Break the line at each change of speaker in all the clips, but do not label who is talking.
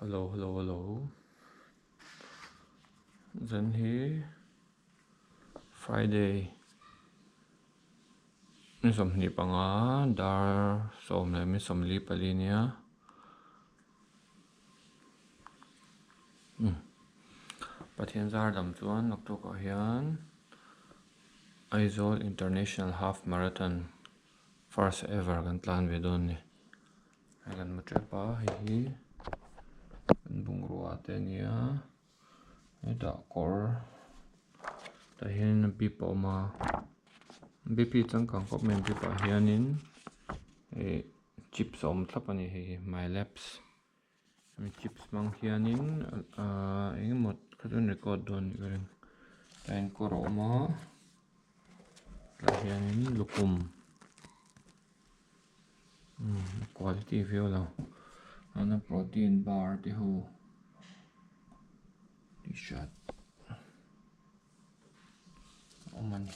Hello hello hello zan hi Friday ni 25 dar 10:44 nia umm Pathian zar dam chuan naktuk ah hian Aizawl International Half Marathon first ever kan tlan ve dawn a ni. Hei kan hmu tep a hei hi kan bungrua te a ni a hetah kawr tah hian bip a awm a bip hi changkang khawp mai a bip ah hianin ih chips a awm thlap a ni hei hi milabs hemi chips hmang hianin ahh eng emaw kha chuan record dawn anih ka ring tah hian kawr a awm a tah hianin lukhum. Quality viau lo ana protein bar te ho t-shirt a awm a ni.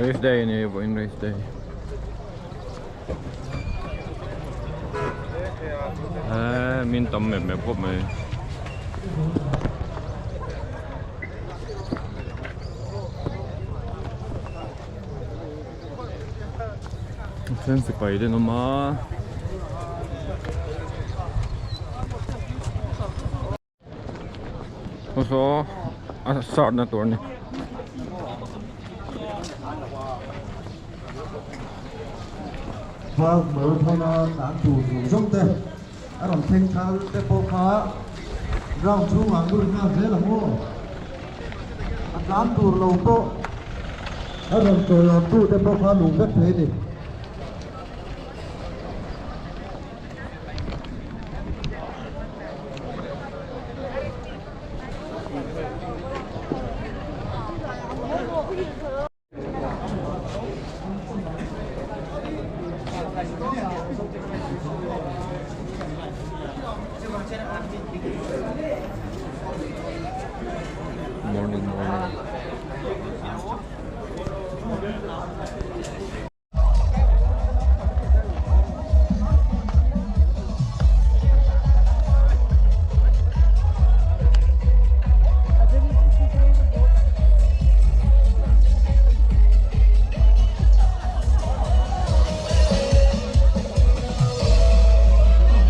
Race day ni vawiin race day eee min tam mep mep khawp mai then sipai te an awm a. Saw a start na tur a ni.
Park marathon a tlan tur zawng zawng te a rawn thleng thar te pawh kha ground chhungah lut nghal zel ang aw. A tlan tur lo pawh a rawn chawiawm tu te pawh kha luh vek thei a ni.
Morning morning.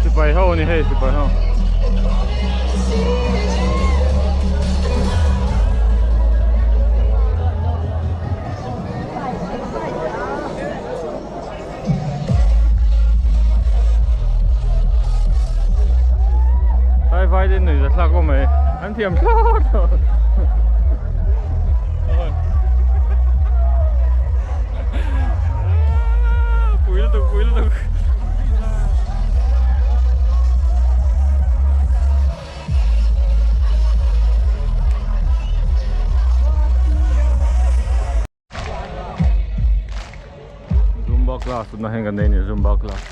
Sipai ho ani hei sipai ho. Vai vai te nuih zathlak awm mai an thiam thlawt pui lutuk pui lutuk. Zumba class tunah hian kan nei a ni zumba class.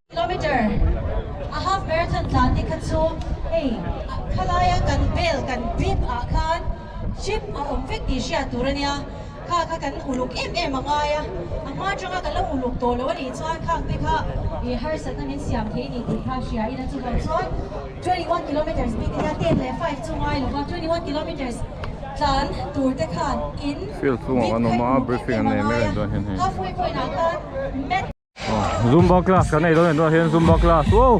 Kilometer a half marathon tlan te kha chu hei khalaia kan bel kan bib ah khan chip a awm vek tih hriat tur a nia, kha kha kan uluk em em a ngai a, a hma atanga kan lo uluk tawh lo a nih chuan khang te kha ih harsatna min siam thei a ni tih kha hria ila chuvang chuan 21 kilometers bik ania 10 leh 5 chu ngai lova 21 kilometers tlan tur te khan in
Field chungah
bib
kan
kha
awm a
uluk em
briefing
em
an
a
nei
ngai
mek a
a,
ni chuan hian hei.
halfway point ah khan mat
Zumba class kan nei dawn a ni hian Zumba class wow.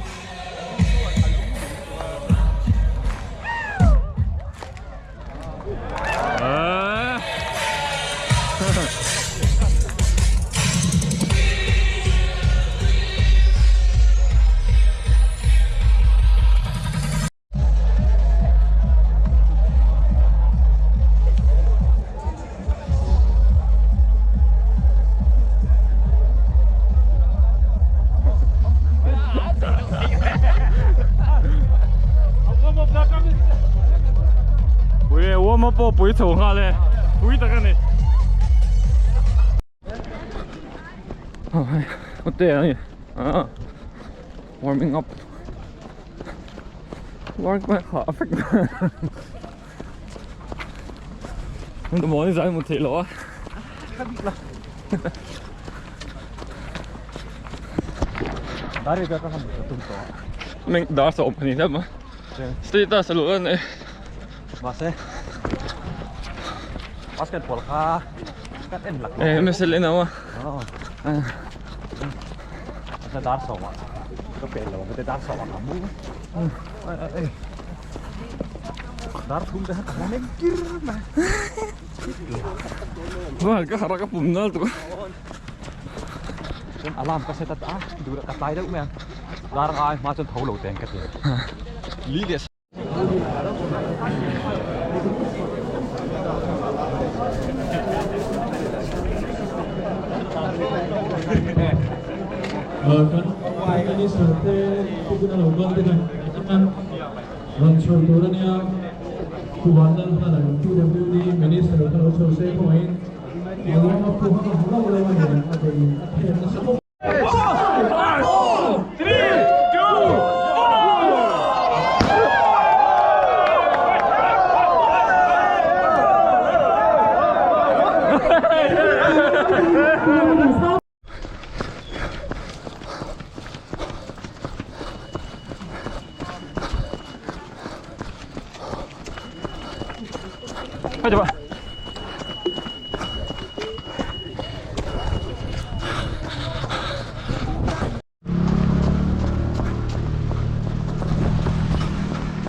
up pawh pui chho nghal e pui tak a ni Ote ani ah warming up warm up ha fek Maw ni zai mu theih loh a Meng dar sawm pahnih hlep a status a luh a ni
Mahse basketball kha kan en lak
Eh message leh nau a
a dar sawm ah ka pel lo ang dar sawm ah ka mu dar thum te kha ka la meng kir mai
Wah ka harh a ka pum nal tuk a
chuan alarm ka set a duh ka tlai deuh mai ang dar ngai hma chuan tho lo teng ka ti
li leh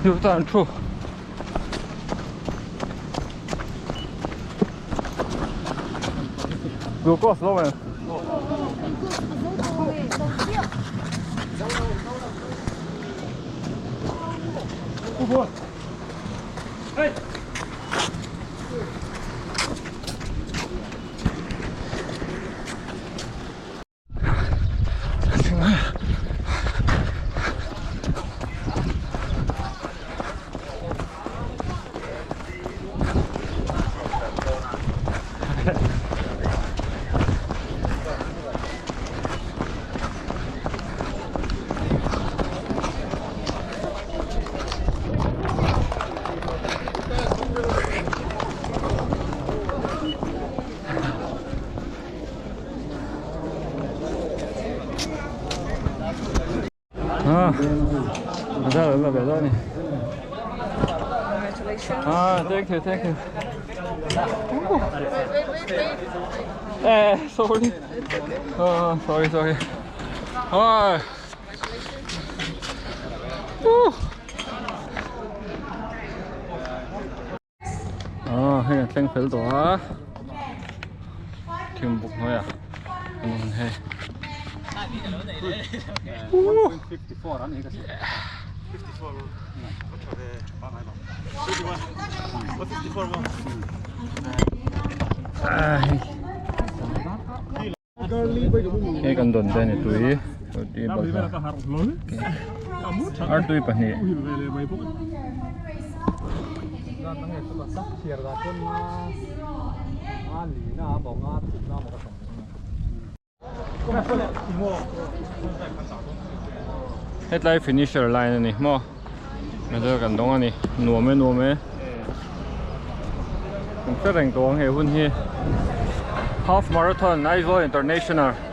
有站处。有告诉老板。Ah,
Congratulations.
Ah, thank you, thank you. Eh, sorry. Oh, sorry, sorry. Ah. Woo. Ah, hei kan thleng fel tawh a. Thing buk hnuai ah an awm hei. Woo. Hei kan dawn te a ni tui tui balhla ar tui pahnih. Hetlai finisher line a ni maw medal kan dawng a ni nuam e nuam e kan hre reng tawh ang he hun hi half marathon Aizawl international.